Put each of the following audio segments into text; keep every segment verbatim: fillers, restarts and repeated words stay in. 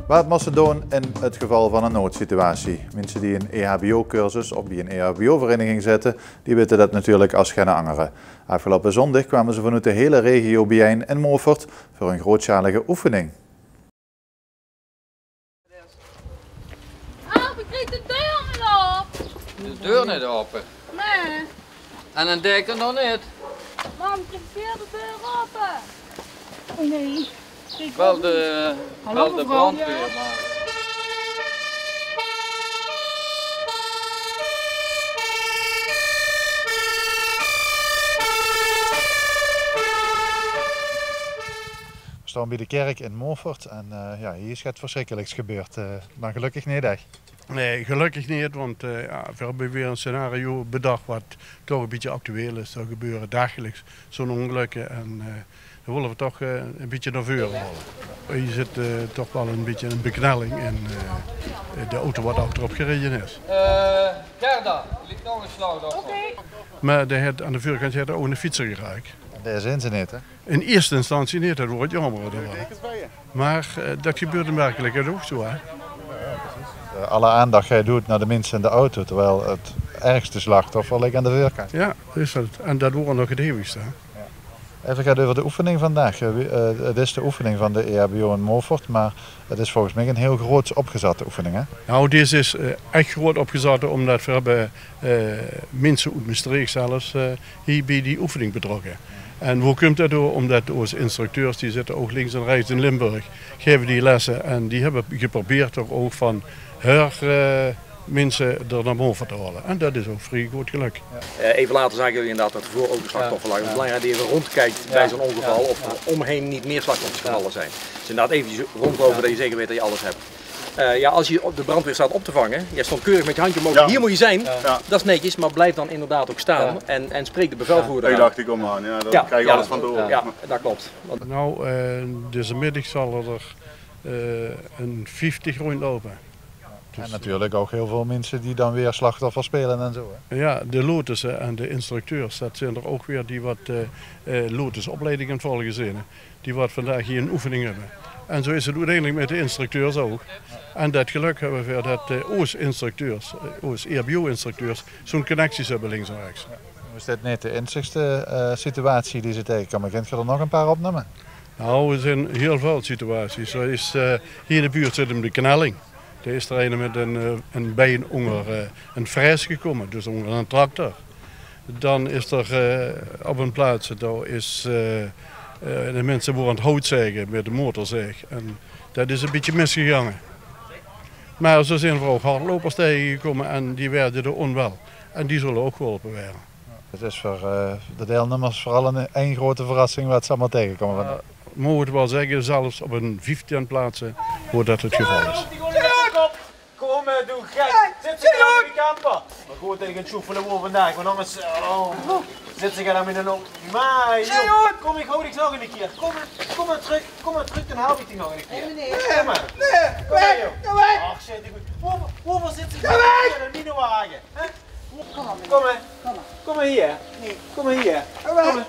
Waat mós se doon in 't geval van 'n noodsituatie? Minse die 'n E H B O-cursus of bie 'n E H B O-vereiniging zitte, die witte det natuurlik es geine angere. Aafgeloupe zóndig kwame ze vanoet de hiele regio biejein in Moffert veur 'n grootsjalige oefening. Arbe krieg de deur neet op. De deur neet ope? Nae. En 'ne deken nog neet? Mam, krieg veer de deur ope? O nae. Bel de, bel de brandweer mer. Veer staon bie de kèrk in Moffert en, eh, jao, hie is get versjrikkeliks gebeurd, eh, mer gelökkig neet ech. Nae, gelökkig neet, want, eh, jao, veer höbbe weer e scenario bedach wat toch e bietje actueel is. D'r gebeure dageliks zoe'n óngelökke en, eh, dao wille veer toch, eh, e bietje nao veure haole. Hie zit, eh, toch waal e bietje 'n beknelling in, eh, de auto wat achterop gereje is. Eh, Gerda, liek nog 'n slag op. Oké. Mer dae haet aan de veurkantj haet 'r ouch 'ne fietser geraak. En dae zeen ze neet, hè? In ierste instantie neet, det woort jaomer, det waal. Mer, eh, det gebeurt in werkelikheid ouch zoe, hè. Eh, alle aandach geit oet nao de minse in de auto, terwiel 't ergste slachtoffer ligk aan de veurkantj. Jao, is 't. En det woort nog 't hevigste, hè. Effe get euver de oefening vandaag. Eh, wie, eh, 't is de oefening van de E H B O in Moffert, mer 't is volges mich 'n hiel groots opgezatte oefening, hè? Nou, dees is, eh, ech groot opgezatte, ómdet veer höbbe, eh, minse oet Mestreech zelfs, eh, hie bie die oefening betrokke. En wo kump det door? Ómdet oos instructeurs, die zitte ouch links en rechts in Limburg, gaeve die lesse en die höbbe geprobeerd d'r ouch van häör, eh, minse d'r nao Moffert te haole. En det is ouch vrie good gelök. Eh, even later zagen jullie inderdaad dat er voor ook een slachtoffer lag. Het is belangrijk dat je even rondkijkt bij zo'n ongeval of er omheen niet meer slachtoffers gevallen zijn. Dus inderdaad eventjes rondlopen dat je zeker weet dat je alles hebt. Eh, ja, als je op de brandweer staat op te vangen, jij stond keurig met je handje omhoog, hier moet je zijn. Dat is netjes, maar blijf dan inderdaad ook staan en, en spreek de bevelvoerder aan. Ik dacht, ik kom aan. Ja, dan krijg je alles van te horen. Ja, dat klopt. Nou, eh, deze middag zal er, eh, een vieftig rondlopen. En natuurlik ouch hiel väöl minse die dan weer slachtoffer speule en zoe, hè? Ja, de lotusse en de instructeurs, det zeen d'r ouch weer die wat, eh, eh, lotusopleiding aan 't volge zeen, hè. Die wat vandaag hie 'n oefening höbbe. En zoe is 't oeteindelik mit de instructeurs ouch. En det gelök höbbe veer det, eh, oos instructeurs, eh, oos E H B O-instructeurs, zoe'n connecties höbbe links en rechs. Noe is dit neet de einzigste, eh, situatie die ze taengekómme. Kint geer d'r nog e paar opnumme? Nou, d'r zeen hiel väöl situaties. D'r is, eh, hie in de buurt zit 'm de knelling. Dao is d'r eine mit ein, eh, ein bein ónger, eh, ein fraise gekómme, dus ónger eine tractor. Dan is d'r, eh, op ein plaats, dao is, eh, eh, de minse wore aan 't hout zaege mit de motorzaeg. En det is ein bietje misgegange. Mer zoe zeen v'r ouch hardlopers taengegekómme en die waerde d'r ónwel. En die zölle ouch geholpe waere. 't Is veur, eh, de deilnummers veural ein, ein groete verrassing waat ze allemaol taengekómme vandaag. Eh, moge v'r waal zègke, zelfs op ein vieftien plaatse, wo det 't geval is. Kóm, eh, doe gek. Zits se in de camper? Mer good, ich gaon sjoefele veur vandaag, want angers, oh, zits se dan mit ein op. Mer joh, kóm, ich haoj dich nog ein kier. Kóm, kóm mer trök, kóm mer trök, dan help ich dich nog ein kier. Nae, meneer. Kóm mer. Nae, kóm mer, joh. Gaon weg. Ach, zit ich good. Wo, wo zits se in de wage? Hè? Kóm mer. Kóm mer. Kóm mer hie. Nae. Kóm mer hie. Kóm mer.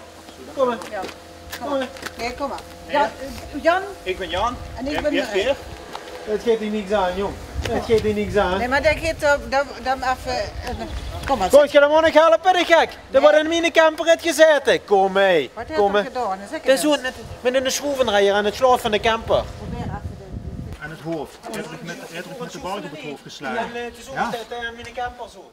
Kóm mer. Jao. Kóm mer. Nae, kóm mer. Jan, eh, Jan. Ich bön Jan. En ich bön Mireille. 't Geit dich niks aan, jóng. 't Geit dich niks aan. Nae, mer det geit d'r, d'r, d'r effe, eh, kóm mer. Kóns se 'm ouch nog helpe, de gek? Dae waat in miene camper haet gezaete. Kóm, hè. Waat haet 'r gedaon? Zèk 't ins. Dae is zoe mit, mit eine sjroevedrijer aan 't sjlaof van de camper. Probeer effe de, de Aan 't hoof. Haet 'r mit, haet 'r mit de balk op 't hoof geslaoge? Jao, 't is zoe, dae haet, eh, miene camper zoe.